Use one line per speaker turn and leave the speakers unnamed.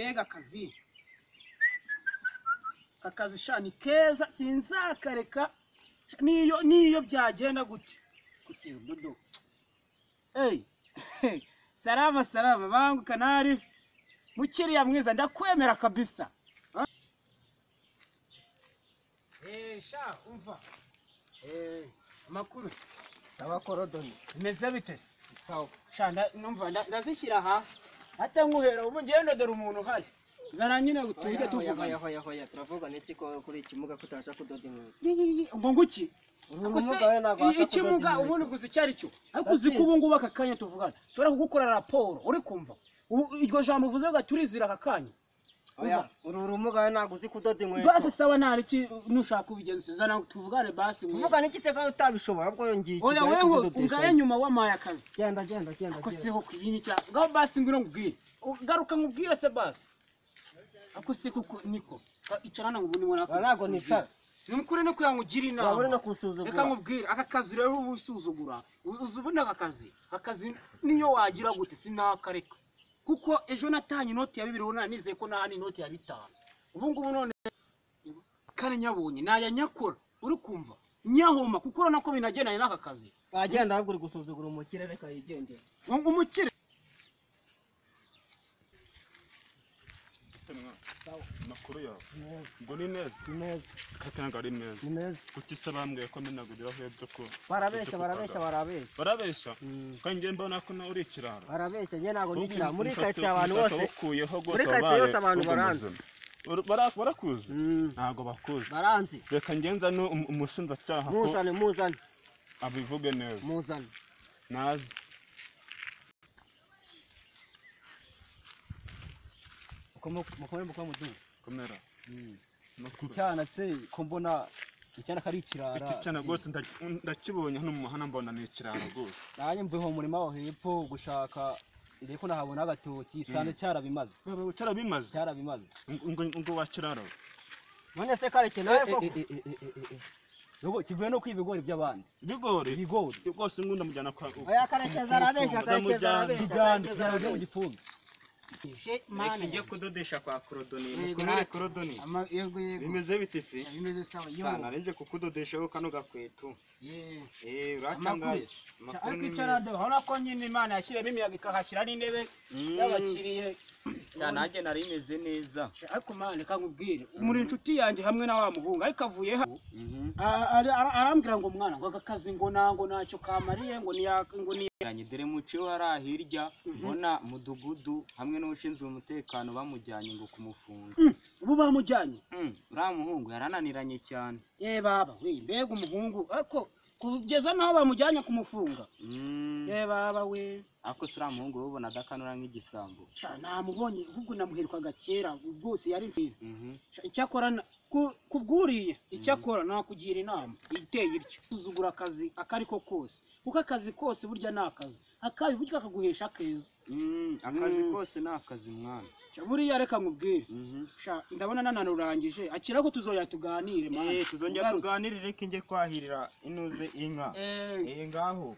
Mbega akazi. Akazi sha ni keza sinzakareka niyo byagenda gute. Kusira udodo. Hey. Salama salama bangu kanari. Mukiriya mwiza ndakwemera kabisa. Sha umva. Amakuru se.
Sawa korodoni.
Bimeze bite se?
Sawa.
Sha numva ndazishyira hasi. Hata nkuhera ubu ngiye ndodora umuntu uhari. Zana nyine gutuhite tuvuga.
Hoya hoya turavuga n'iki ko kuri ikimuga kutasha kudoda inkweto.
Ngo nguki?
Ubumuga we ntabwo wabasha kudoda
ikimuga ubundi gusa icyari cyo. Ariko uzi ko ubu ngubu aka kanya tuvugana. Nshobora kugukora raporo uri kumva. Iryo jambo uvuze ngo turizira aka kanya.
Oya, uru rumuga we ntabwo uzi kudoda inkweto.
Basi sawa ntari iki nushaka ubigenza zana tuvugane basi.
Tuvuga n'iki se kandi utabishobora ubwo ngiye
Oya
Kigali
wewe
kuzidodesha.
ungaye nyuma wamaye akazi.
Genda genda genda.
Ako siho kuyini cya. Ngaho basi ngwino nkubwire. Garuka nkubwire se basi. Ako se kuko niko. Icarana ngo ubundi mwana.
Ntabwo nicara.
Nimukure no kuyangugira inama.
Waba uri no kusuzugura.
Reka nkubwire aka kazi rero ubu usuzugura. Uzi ubundi aka kazi. Akazi niyo wagira gute sinakareka. Kuko ejo natanye inoti ya 2 ubona nizeye ko nahani inoti ya 5. Ubu ngubu none kare nyabonye naya nyakora uri kumva nyahoma kuko urabona ko binagendanye n'aka kazi.
Wagenda ahubwo uri gusuzugura umukire reka yigendere.
Umukire
Makuru yawe ngo ni neza.
Ni neza.
Katanga ari neza.
Ni neza.
Kuki se bambwiye ko menaga ibirahure byo ko
barabeshya barabeshya barabeshya.
Barabeshya? Kandi njye mbona ko nawe uri ikirara.
Barabeshya njye ntabwo ndi ikirara. Muri karitsiye abantu bose
muri
karitsiye yose abantu baranzi.
Barakuzi? Ntabwo bakuzi.
Baranzi.
Reka ngenza no umushinjacyaha ko
muzane muzane
abivuge neza.
Muzane.
Nazi.
Mukome mudugu.
Komera.
Iki cyana se ko mbona icyana kari ikirara.
Iki cyana rwose ndakibonye hano mu muhanda mbona ni ikirara rwose.
Nanjye mvuye mu murima wo hepfo gushaka ndeko nahabona agatoki sande cyarabimaze.
Cyarabimaze?
Cyarabimaze.
Ngo wakirara.
None se kareke nawe koko.
Nuko kivuye no kwibigori by'abandi.
Ibigori?
Ibigori.
Rwose ngunda mujyana kwa.
Oya karekeza arabeshya karekeza arabeshya.
Kijyana mu gifungo.
Mana
ngiye kudodesha kwa Korodoni. Mukomere Korodoni.
Yego yego.
Bimeze bite se?
Bimeze sawa yo.
Narenje kukudodeshaho kano gakweto.
Eh
uracangaye.
Ariko icarade urabona ko nyine Imana yashyiremo imiyaga ikahashyira n'intebe y'abakiriye.
Nanjye nari meze neza.
Ariko Mana reka nkubwire muri inshuti yanjye hamwe na wa muhungu ariko avuye arambwira ngo mwana ngo akazi ngo nango ntacyo kamariye ngo ngo ni
dore muciwe hariya hirya mbona mudugudu hamwe n'ushinzwe umutekano bamujyanye ngo kumufunga.
Ubu bamujyanye?
Uriya muhungu yarananiranye cyane.
Ye baba we mbega umuhungu ariko kugeza naho bamujyanye kumufunga. Ye baba we.
Ariko se uriya muhungu ubona adakanura nk'igisambo.
Sha namubonye ahubwo namuherukaga kera rwose yari mfite. Icyakora kubwuriye icyakora nakugira inama iteye ityo. Uzugura akazi akariko kose kuko akazi kose burya ni akazi akabi burya akaguhesha akeza.
Akazi kose ni akazi mwana.
Buriya reka nkubwire. Sha ndabona nananurangije akira ko tuzoya tuganire mwana.
Tuzongera tuganire reka njye kwahirira inuze inka. Ngaho.